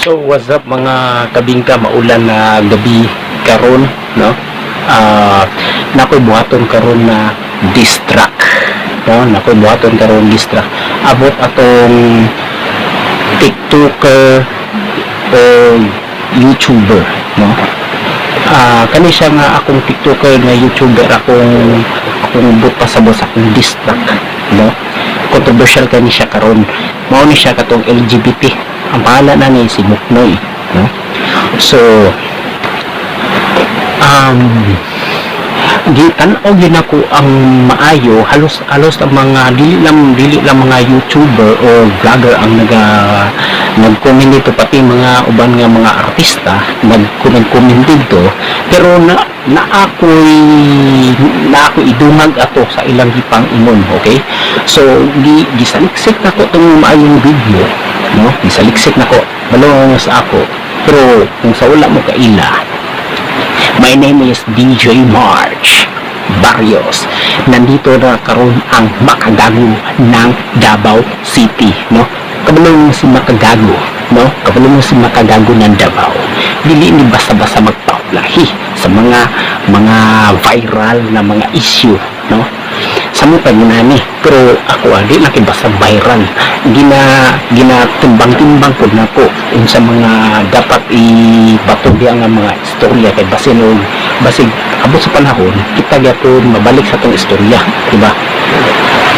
So what's up, mga kabingka? Maulan na gabi karon, no? Nakoy buhaton karon na diss track, no? Nakoy buhaton karon diss track about atong TikToker o YouTuber, no? Kani siya nga akong TikToker nga YouTuber, akong buot pasabot sa akong diss track, no? Controversial kani siya karon. Mao ni siya katong LGBT. Ang pangalan na ni si Buknoy, no? So gitan-aw gyud nako ang maayo. Halos halos ang mga dili lang mga YouTuber o vlogger ang nag-comment dito, pati mga uban nga mga artista nag-comment-comment dito, pero na ako idungag ato sa ilang gipang ingon. Okay, so gisaliksik nako tong maayong video, no? Gisaliksik nako balong sa ako, pero kung sa wala mo kaila, my name is DJ March Barrios. Nandito na karon ang Makagago ng Davao City, no? Kabalo mo si Makagago, no? Kabalo mo si Makagago ng Davao. Dili ni basta-basta magpaulahi sa mga viral na mga issue, no? Sa mo pa ni, pero ako di na kay basta viral, gina timbang-timbang pud nako unsa mga dapat ibato diya nga mga istorya, kay basin og basig abot sa panahon kita gyapon mabalik sa atong istorya, di ba?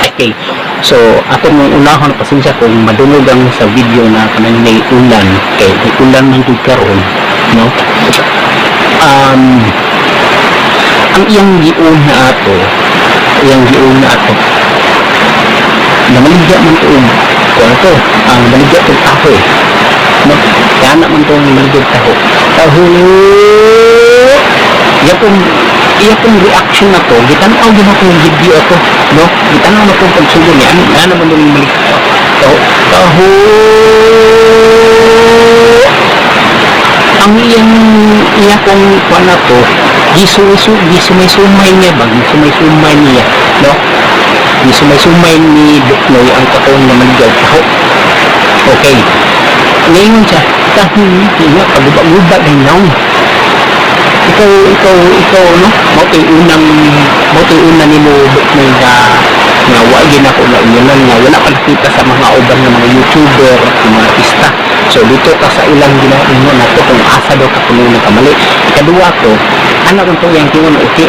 Okay, so atong unahon, pasensya kung madungog ang sa video na kanang may ulan, kay may ulan man gud karon, no? Ang iyang giuna ato, namaligya man to og kuan to, ang maligya tong taho eh, no? Kaya na man tong maligya taho taho. Iya pong reaction na to, gitan-aw gyud ako yung video ato, no? Gitan-aw na tong pagsugod niya. Ano ano naman yung maligya taho taho? Ang iyang iya kong kuan na to, gisumay-sumay niya ba, gisumay-sumay niya, no? Gisumay-sumay ni Buknoy ang katong na maligya taho. Okay, ngayon siya taho nga paguba-guba na naong ikaw ikaw ikaw, no? Mao to'y una nimo, Buknoy, nga nga wa gyud nako na inyonan nga wala pa nakita sa mga uban nga mga YouTuber, mga artista. So dito ka sa ilang ginaingon nato kung asa daw ka kuno nagkamali. Ikaduha ko ano kung to yang kingon, okay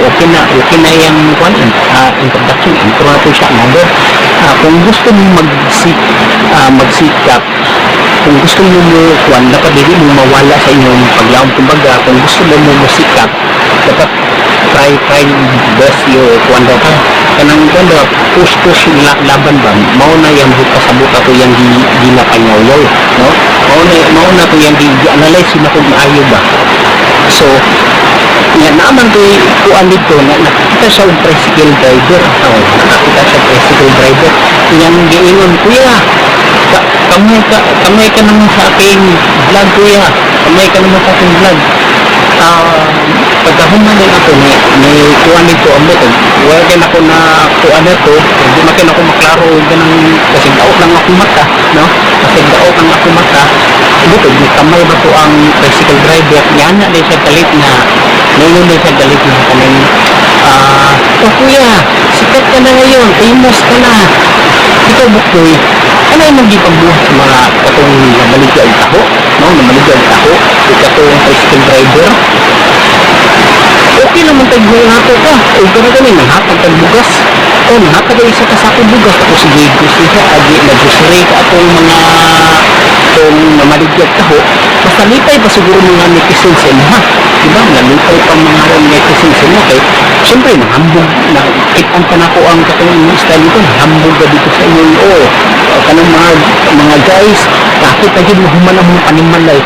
na yang kuan, introduction, intro na to siya. Another, kung gusto mo magsikap, kung gusto mo mo kuan, dapat dili mo mawala sa inyong paglaom. Kumbaga, kung gusto mo mo mosikap, dapat try try best your kuan daw ka, kanang kuan daw, push push laban ba. Mao na yang buta sa buta to yang ginapangyaw, no? Mao na to yang gi-analyze na kung maayo ba. So nga naman to kuan dito na nakakita siya og tricycle driver. Oh, nakakita siya tricycle driver, iyang giingon, "Kuya, kamay ka naman sa aking vlog, kuya, kamay ka naman sa aking vlog." Pagkahuman din ako ni kuan dito, ambot wala kay nako na kuan na to, hindi man kay nako maklaro ganang kasi daot lang ako mata, no? Kasi daot ang ako mata. Buto ni kamay ba to ang tricycle driver yan na din siya galit na ngayon din siya galit na kanang "Oh kuya, sikat ka na ngayon, famous ka na. Ikaw, Buknoy, ano imong gipagbuhat sa mga katong namaligya og taho, no? Namaligya og taho o katong tricycle driver? Okay naman tayo nato ka o kana gani nanghatag kag bugas o nanghatag ka isa ka sako bugas, tapos sige grocery agi nag-grocery ka atong mga atong namaligya og taho. Basta lipay pa siguro mga netizens sa imo ha, di ba? Nalipay pa mga netizens sa imo kay siyempre nahambog na kitaan pa nako ang katong imong style dito, nahambog ka dito sa inyong oh kanang mga guys, bakit na gyud mahuman ang mga panimalay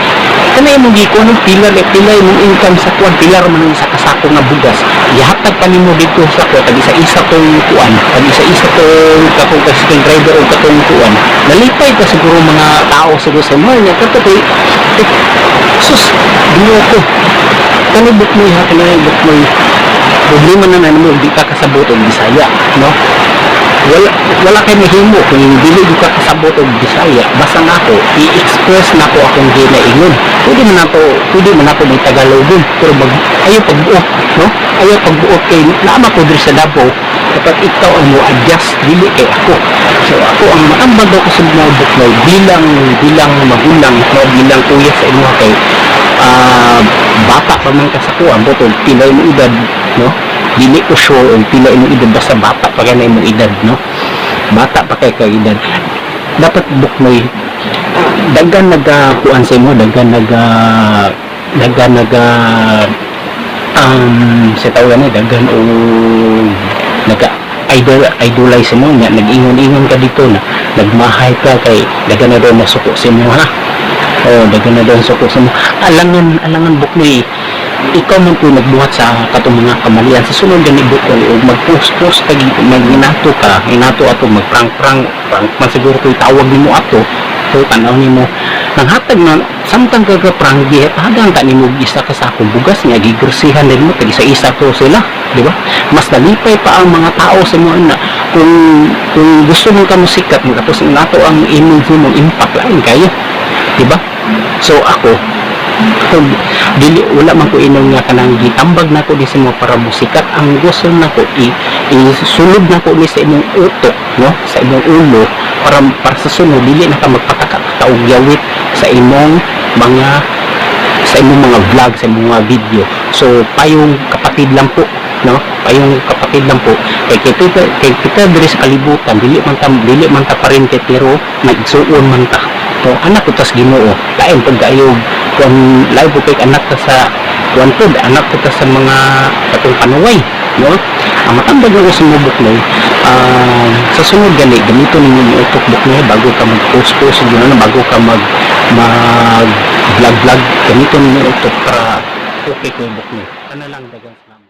kana imong gikuha ng pila eh, pila imong income sa kuan, pila ra man ang isa ka sako nga bugas ihatag pa nimo dito sa kuan, tag isa-isa tong kuan, tag isa-isa tong katong tricycle driver o katong kuan. Nalipay pa siguro mga tao siguro sa mga niya kato kay eh, sus, Ginoo ko, kani Buknoy ha, kani Buknoy, problema na na nimo di ka kasabot og Bisaya, no? Wala wala kay mahimo kung dili gyud ka kasabot og Bisaya. Basta nako i-express nako akong ginaingon. Pwede man ako may Tagalogon, pero mag ayo pagbuot, no? Ayo pagbuot kay naa ko diri sa Davao. Dapat ikaw ang mo adjust, dili kay ako. So ako ang maambag ko sa mga buknoy bilang bilang magulang, no, bilang kuya sa inyo, kay bata pa man ka sa kuan butong pila imong edad, no? Dili ko sure og pila imong edad, basta bata pa kay na imong edad, no? Bata pa kay kay edad. Dapat, buknoy, daghan naga kuan sa imo, daghan naga sa tawagan ni daghan o naga idolize mo nga nag-ingon-ingon ka dito na nagmahay ka, kay daghan na daw masuko sa imo, ha? Oh, daghan na daw suko sa imo. Alangan, alangan, buknoy, ikaw man po nagbuhat sa katong mga kamalian. Sa sunod gani, buknoy, og mag-post post ka, maginato ka, inato ato, mag-prank prank prank man siguro ko'y tawag nimo ato. So tanaw nimo nanghatag na samtang ka prank, gihatagan ka nimo og isa ka sakong bugas nga gigrosihan din mo, tag isa-isa to sila, di ba? Mas nalipay pa ang mga tao sa mo na kung gusto mo ka mo sikat mo, tapos nato ang imong imong impact lain kayo, di ba? So ako, kung dili, wala man ko inom nga kanang gitambag nako di sa mo para musikat. Ang gusto nako, i isulod nako ni sa imong utok, no, sa imong ulo, para para sa sunod dili na ka magpataka og yawit sa imong mga vlog, sa imong mga video. So payong kapatid lang po, no? Payong kapatid lang po, kay kita diri sa kalibutan, dili man ta parente pero nagsuon man ta to. Anak ko tas Ginoo, lain pag kayo kung lain po kay anak ta sa kuan po, anak ko ta sa mga katong panuway, no? Ang matambag na ko sa mga buknoy, sa sunod gani, ganito ninyo yung utok, buknoy, bago ka mag post post yun na, bago ka mag mag vlog vlog, ganito ninyo utok para okay ko, buknoy. Ano lang, dagang salamat.